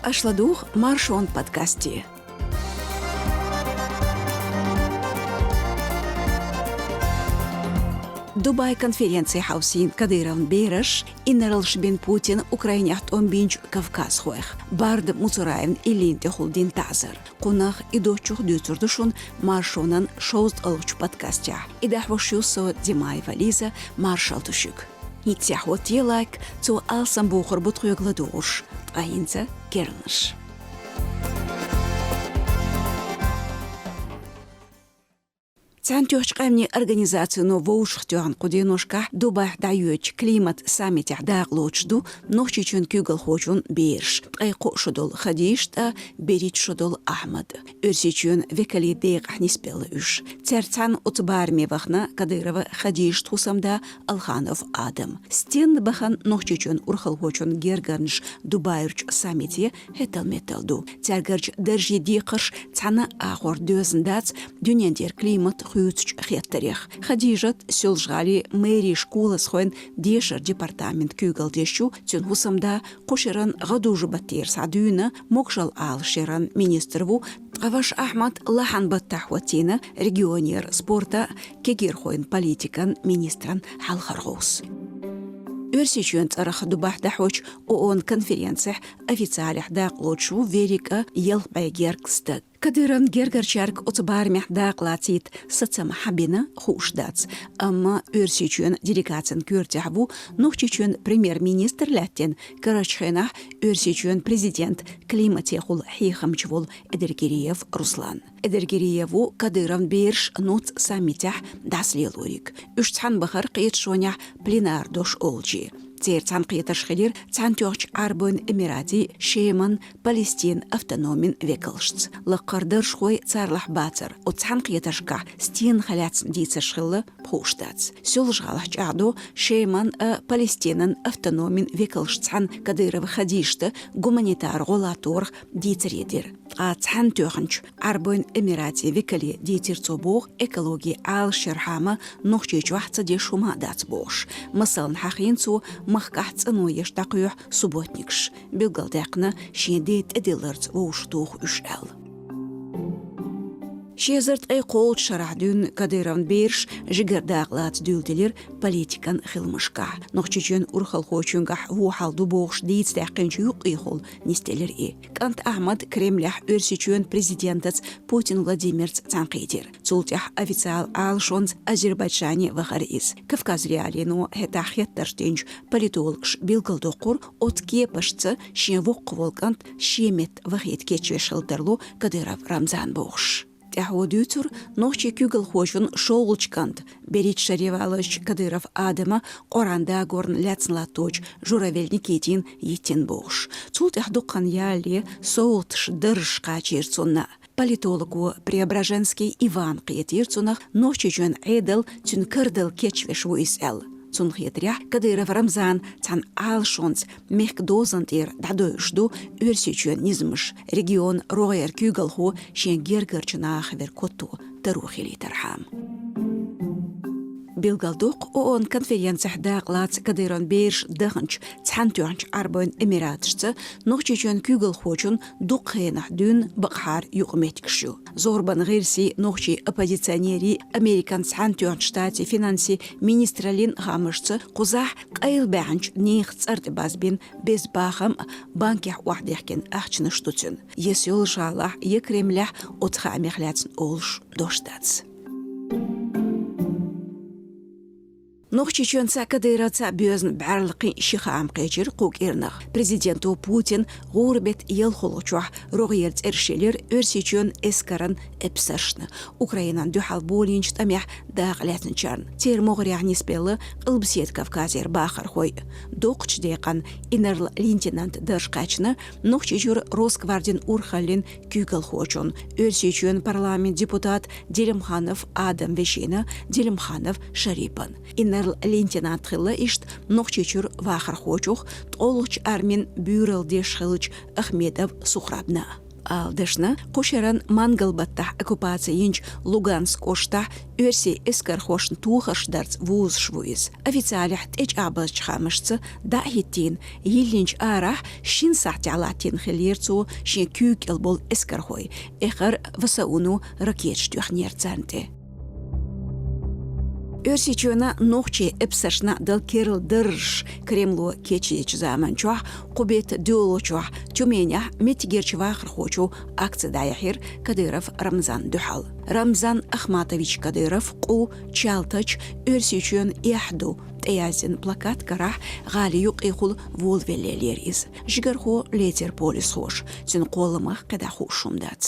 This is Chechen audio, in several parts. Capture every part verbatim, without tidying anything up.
Аша ладугӀу Маршон подкасте. Дубай конференци хьовсийна Кадыровн бераш, инарлаш бина Путина Украинехь тӀом бинчу кавказхойх, Барда Муцураевн иллина тӀехула дина таӀзар. Кхунах и доцчух дуьйцур ду шуна Маршонан шовзткъалгӀачу подкастехь. И дӀахьош ю со, Димаева Лиза, маршалла ду шуьга. ХӀинццехь хӀоттае лайк, цо алсам бохур бу тхоьга ладугӀуш, ткъа хӀинца керланаш. Цхьаьнатоьхначу Къаьмнийн Организацино вовшахтоьхна кху деношкахь Дубайхь дӀайоьдучу климат саммитехь дакъа лоцуш ду Нохчийчоьнан куьйгалхочун бераш, ткъе кхоъ шо долу Хадижат а, берхӀитта шо долу Ахьмад. Оьрсийчоьнан векалийн декъахь нисбелла уьш. Цаьрца цхьаьна оцу бараме вахана Кадырова Хадижат хӀусамда, Алханов Адам. Стенна бахана Нохчийчоьнан урхалхочун гергарнаш Дубайрчу саммите хӀеттал-меттал ду. Цаьргарчу даржийн декхарш цхьана а агӀор доьзна дац дуьнен тӀера климат хуьйцучу хеттарех. Хадижат Соьлжа-ГӀалин мэрин школазхойн дешаран департаментан куьйгалла деш ю, цуьнан хӀусамда кху шеран гӀадужу-баттера схьа дуьйна могушалла Ӏалашъяран министр ву, ткъа ваша Ахьмад лахьан-баттахь хӀоттийна регионера спортан, кегийрхойн политикан министран хьалхара гӀовс. Оьрсийчоьнан цӀарах Дубайхь дӀахьочу ООН конференцехь официалехь дакъа лоцуш ву верриг а ялх бӀе гергга стаг. Кадыровн гергарчаьрга оцу барамехь дакъа лацийта сацам хьан бина хууш дац, амма Оьрсийчоьнан делегацин коьртехь ву Нохчийчоьнан премьер-министр лаьттина карарчу хенахь Оьрсийчоьнан президент, климатехула хьехамча волу Эдергериев Руслан. Эдергериев ву Кадыровн бераш нуц саммитехь дӀасалелориг. Уьш цхьаьна бахара кхеташонехь пленар дош олучу. Церан цхьаьнакхетарш хилира Цхьаьнатоьхначу Ӏарбойн Эмиратийн, Шеман, Палестинан автономин векалшца. Лаккхара даржхой царлахь бацара. Оцу цхьаьнакхетаршкахь стенах лаьцна дийцарш хилла, хууш дац. Соьлжа-ГӀалахь чӀагӀдо Шеман а, Палестинан автономин векалшца цхьаьна Кадырова Хадижата гуманитар гӀо латторах дийцаре дира. Ткъа Цхьаьнатоьхначу Ӏарбойн Эмиратийн векале дийцира цо боху, экологин Ӏалашъярхьама Нохчийчохь ца деш хӀума а дац бохуш. Масална, хьахийна цо махкахь цӀано еш дӀакхоьхьу субботникаш, билгалдаьккхина шен ден тӀедилларца вовшахтоху уьш аьлла. Ши эзар ткъе кхоалгӀачу шарахь дуьйна Кадыровн бераш жигара дакъа лаца дуьйладелира политикан хиламашкахь. Нохчийчоьнан урхалхочуьнгахь вон хьал ду бохуш дийца даьккхинчу юккъехула нисделира и. КӀант Ахьмад Кремлехь Оьрсийчоьнан президентаца Путин Владимирца цхьаьнакхийтира. Цул тӀаьхьа официалан Ӏалашонца Азербайджане вахара иза. Кавказ.Реалиино хӀетахь хеттарш динчу политологаша билгалдоккхура, оцу кепашца шен воккхаволу кӀант шен метта вахийта кечвеш хила тарло Кадыров Рамзан бохуш. ТӀаьхьо дуьйцура нохчийн куьйгалхочун шолгӀачу кӀанта, берхӀитта шаре валазчу Кадыров Адама Къуръан дагорна лаьцна латточу Журавель Никитина йиттина бохуш. Цул тӀаьхьа дукха хан ялале совгӀаташ, даржаш кхачийра цунна. Политолого Преображенский Иван кхетийра цунах, Нохчийчоьнан Ӏедал цуьнан карадала кечвеш ву иза аьлла. Цунна хетарехь, Кадыров Рамзан цхьана Ӏалашонца мехкан дозан тӀера дӀадойуш ду Оьрсийчоьнан низамаш, регионан рогӀера куьйгалхо шен гергарчу нахах верг хӀотто таро хилийтархьама. Билгалдоккху, ООН конференцехь дакъа лаца Кадыровн бераш даханчу Цхьаьнатоьхначу Ӏарбойн Эмираташца Нохчийчоьнан куьйгалхочун дукха хенахь дуьйна бакъахьара юкъаметтигаш ю. Зорбан гӀирсийн, нохчийн оппозиционерийн, Американ Цхьаьнатоьхначу Штатийн финансийн министраллин хаамашца, кхузахь къайлабаьхначу нехан цӀарна тӀе базбина беза бахам а, банкехь охьадехкина ахчанаш ду цуьнан. Я Соьлжа-ГӀалахь, я Кремлехь оцу хаамех лаьцна олуш дош дац. Нохчийчоьнца Кадыровца боьзна бӀаьрла кхин ши хаам кхечира кху кӀирнах. Президенто Путина гӀуран беттан ялхолгӀачохь рогӀера цӀераш елира Оьрсийчоьнан эскаран эпсаршна, Украинана дуьхьал болийначу тӀамехь дакъа лаьцначарна. Церан могӀарехь нисбелла Къилбаседа Кавказера бахархой. Доккхачу декъана инарла-лейтенант дарж кхаьчна Нохчийчуьра Росгвардин урхаллин куьйгалхочун, Оьрсийчоьнан парламентан депутат Делимханов Адам вешина, Делимханов Шарипан. Инарла-лейтенант хилла иштта Нохчийчуьра вахархочух, ткъолгӀачу армин буьйралла деш хиллачу Ахмедов Сухрабна. Ала дашна, кху шеран мангал баттахь оккупаци йинчу Луганск кӀоштахь оьрсийн эскархошна тохарш дарца вузуш ву иза. Официалехь тӀечӀагӀбазчу хаамашца дӀа а хӀиттийна, йиллинчу арахь шина сахьтехь латтийна хиллера цо шен куьйга кӀел болу эскархой, эххар а ВСУ-но ракеташ тоьхнера царна тӀе. Оьрсийчоьнан нохчийн эпсаршна дала керла даржаш Кремло кечдечу заманчохь, кху беттан доьалгӀачохь Тюменехь меттигерчу вахархочо акци дӀаяьхьира Кадыров Рамзанна дуьхьал. Рамзан Ахматович Кадыров къу, чалтач, Оьрсийчоьнан эхь ду тӀеяздина плакат карахь гӀали юккъехула волавеллера иза. Жигархо лецира полисхоша, цуьнан кхолламах кхидӀа хууш хӀума дац.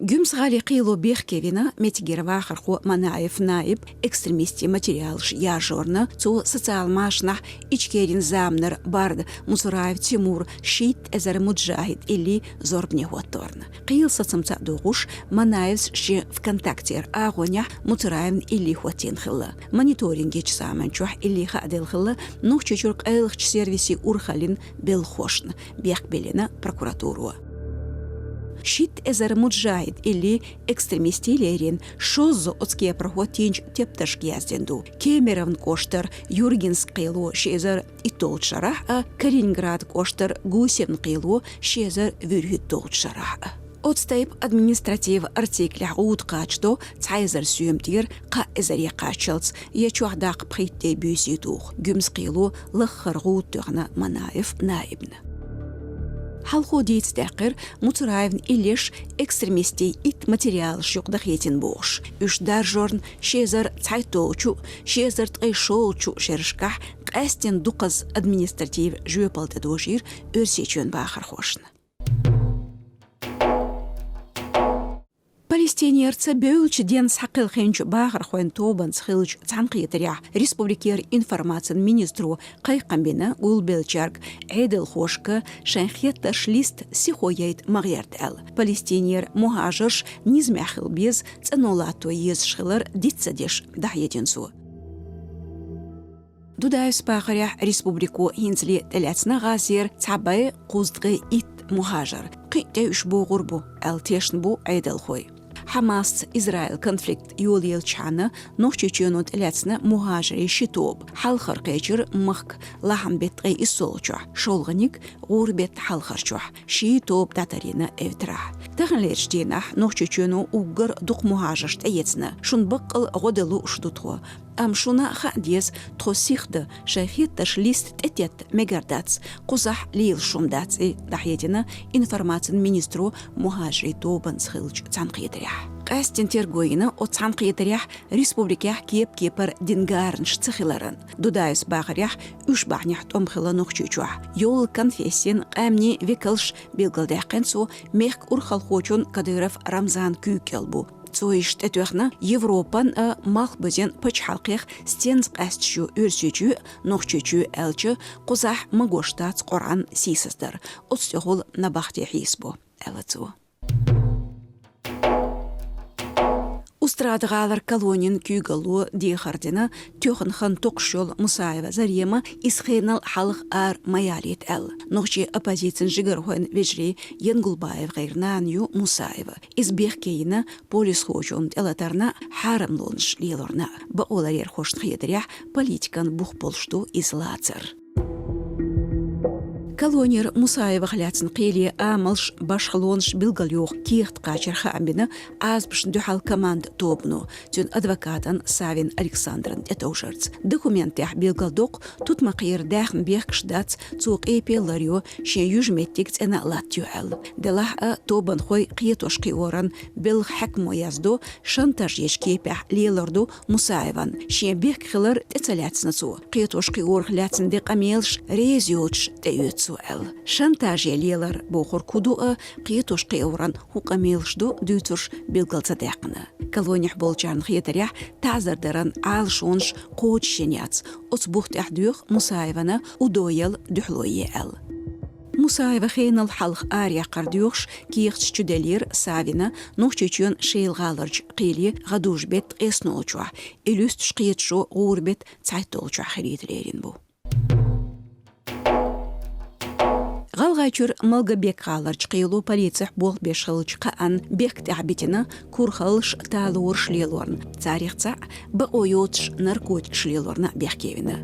Гуьмсан-ГӀалин кхело бехке вина меттигера вахархо Манаев Наиб экстремистийн материалаш яржорна, цо социал машанахь Ичкерин заманара барда Муцураев Тимур шийтта эзар муджахӀид илли зорбане хӀотторна. Кхелан сацамца а догӀуш, Манаевс шен ВКонтактера агӀонехь Муцураевн илли хӀоттийна хилла. Мониторинг ечу заманчохь илли хааделла хилла Нохчийчуьра къайлахчу сервисийн урхаллин белхахошна, бехк биллина прокуратуро. Шийтта эзар муджахӀид илли экстремистийн леррина шозза оцу кепара хӀоттийначу тептаршка яздина ду. Кемеровн кӀоштара Юргинск кхело ши эзар иттолгӀачу шарахь а, Калининград кӀоштара Гусевн кхело ши эзар вуьрхӀиттолгӀачу шарахь а. Оцу тайпа административ артиклехь гӀуда кхачадо цхьа эзар соьмтера кхаа эзаре кхаччалц я чохь даккха пхийтта де буьйсий туху, Гуьмсан кхело лаххара гӀуда тоьхна Манаев Наибна. Хьалхо дийца даьккхира, Муцураевн иллеш экстремистийн итт материалаш юкъа дахийтина бохуш. Уьш даржорна ши эзар цхьайттолгӀачу, ши эзар ткъе шолгӀачу шерашкахь къаьсттина дукхазза административ жоьпалла тӀедожийра Оьрсийчоьнан бахархошна. Палестинера ца бевллачу денна схьакхелхинчу бахархойн тобанца хиллачу цхьаьнакхетарехь республикера информацин министро кхайкхам бина гулбеллачаьрга, Ӏедалхошка шайн хеттарш листа сихо яйта ма гӀерта аьлла. Палестинера мухӀажарш низамехь хила беза, цӀано латто езаш хилар диц ца деш, дӀахьедина цо. Дудаевс бахарехь, республико хӀинцале тӀелаьцна ГӀазера цхьа бӀе кхузткъе итт мухӀажар. Кхин а тӀе уьш богӀур бу, аьлла тешна бу Ӏедалхой. Хьамасца Израилан конфликт йолаеллачхьана Нохчийчоьно тӀелаьцна мухӀажарийн ши тоба. Хьалхара кхечира махка лахьан беттан ткъе иссолгӀачохь, шолгӀаниг гӀуран беттан хьалхарчохь, ши тоба дӀатарйина эвтарахь. Таханлерчу дийнахь Нохчийчоьно уггар дукха мухӀажарш тӀеэцна. Шуна баккъал гӀо дан лууш ду тхо. Амма шуна хаа деза, тхо сиха дан, шайн хеттарш листа тӀететта мегар дац, кхузахь лелаш хӀума дац и, дӀахьедина информацин министро мухӀажарийн тобанца хиллачу цхьаьнакхетарехь. Къаьсттина терго йина оцу цхьаьнакхетарехь республикехь кеп-кепара динан гаранаш ца хиларан. Дудаевс бахарехь, уьш бахьанехь тӀом хилла Нохчийчохь. Йоллу конфессин, къаьмнийн векалш, билгалдаьккхина цо, мехкан урхалхочун Кадыров Рамзанан куьйга кӀел бу. Цо иштта тӀетоьхна Европан а, малхбузен пачхьалкхех стенца къаьсташ ю Оьрсийчоь а, Нохчийчоь а аьлча, кхузахь магош дац Къуръан сийсаздар, оцу тӀехула набахте хьийсабо, аьлла цо. Устрада-гӀалара колонин куьйгалло дехар дина, тоьхна хан токхуш йолу Мусаева Зарема иза хенал хьалха ара ма ялийта аьлла. Нохчийн оппозицин жигархойн вежарий Янгулбаев гӀайра нана ю Мусаева. Иза бехке йина полисхочунна тӀелатарна, хьарамлонаш лелорна. Бакъоларъярхошна хетарехь, политикан бух болуш ду иза лацар. Колонера Мусаевах лаьцна кхеле амалш, башхалонаш билгалйоху кехат кхачар хаам бина Ӏазапашна дуьхьал команда тобано, цуьнан адвокатан Савин Александран тӀетовжарца. Документехь билгалдоккху, тутмакхера даьхна бехкаш дац, цо къепе ларйо, шен юьжаметтиг цӀена а латтайо аьлла. Делахь а тобанхой кхетош кхиоран белхан хьаькамо яздо, шантаж ечу кепехь лелар ду Мусаеван, шен бехк хилар тӀе ца лаьцна цо. Кхетош кхиорах лаьцна де къамелаш реза йоцуш тӀеоьцу цо аьлла. Шантаже лелар бохург хӀун ду а, кхетош кхиоран хӀун къамелаш ду дуьйцурш билгал ца даьккхина. Колонехь болчарна хетарехь, таӀзар даран Ӏалашонаш кхочушйина яц, оцу бух тӀехь доьху Мусаевана удоял дуьхьало е аьлла. Мусаева хенал хьалха араяьккхар доьхуш, кехаташ чуделлера Савина Нохчийчоьнан Шелан гӀаларчу кхеле гӀадужу беттан ткъеснолгӀачохь, и луьстуш кхеташо гӀуран беттан цхьайттолгӀачохь хилийта лерина бу. Чура Малгобек-гӀаларчу кхело полицехь болх беш хиллачу кхаанна бехк тӀехь битина курхаллаш, талораш лелорна, царах цхьаъ бакъо йоцуш наркотикаш лелорна бехке вина.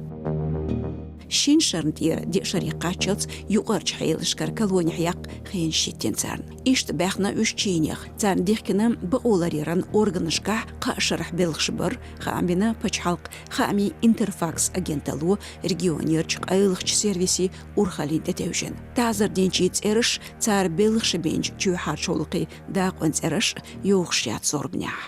Шина шарна тӀера диъ шаре кхаччалц юкъарчу хьелашкара колонехь яккха хенаш хӀиттина царна. Иштта баьхна уьш чийнех. Царна дихкина бакъоларъяран органашкахь кхаа шарахь белхаш бар, хаам бина пачхьалкхан хаамийн Интерфакс агенталло, регионерчу къайлахчу сервисийн урхаллин тӀетевжина. ТӀазар динчийн цӀераш, цара белхаш бинчу чоьхьарчу гӀуллакхийн дакъойн цӀераш йохуш яц зорбанехь.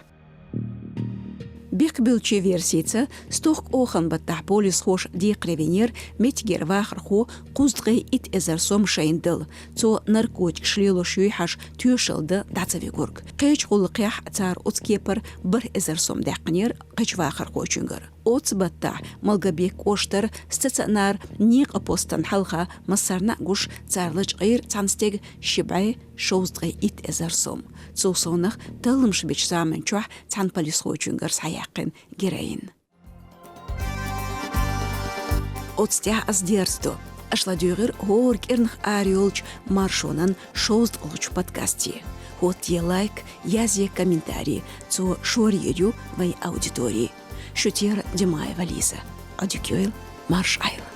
Бехк буьллучийн версица, стохка охан баттахь полисхоша декхаре винера меттигера вахархо кхузткъе итт эзар сом шайна дала, цо наркотикаш лелош юй хьажа тоьшалла дан дӀа ца вигург. Кхечу гӀуллакхехь цара оцу кепара бархӀ эзар сом даьккхинера кхечу вахархочуьнгара. Оцу баттахь Малгобек кӀоштара стационаран некъан постан хьалха массарна а гуш, цара лачкъийра цхьана стеган ши бӀе шовзткъе итт эзар сом. Цул совнах талламаш бечу заманчохь цхьана полисхочуьнгара схьаяьккхина героин. Оцу тӀехь ас дерзадо. Аша ладуьйгӀира хӀора кӀирнах арайолчу маршонан шовзткъалгӀачу подкасте. ХӀоттае лайк, язъе комментарий, цо шорйийр ю вайн аудитори. Шу тера Димаева Лиза. Ӏодика йойла, марша Ӏойла.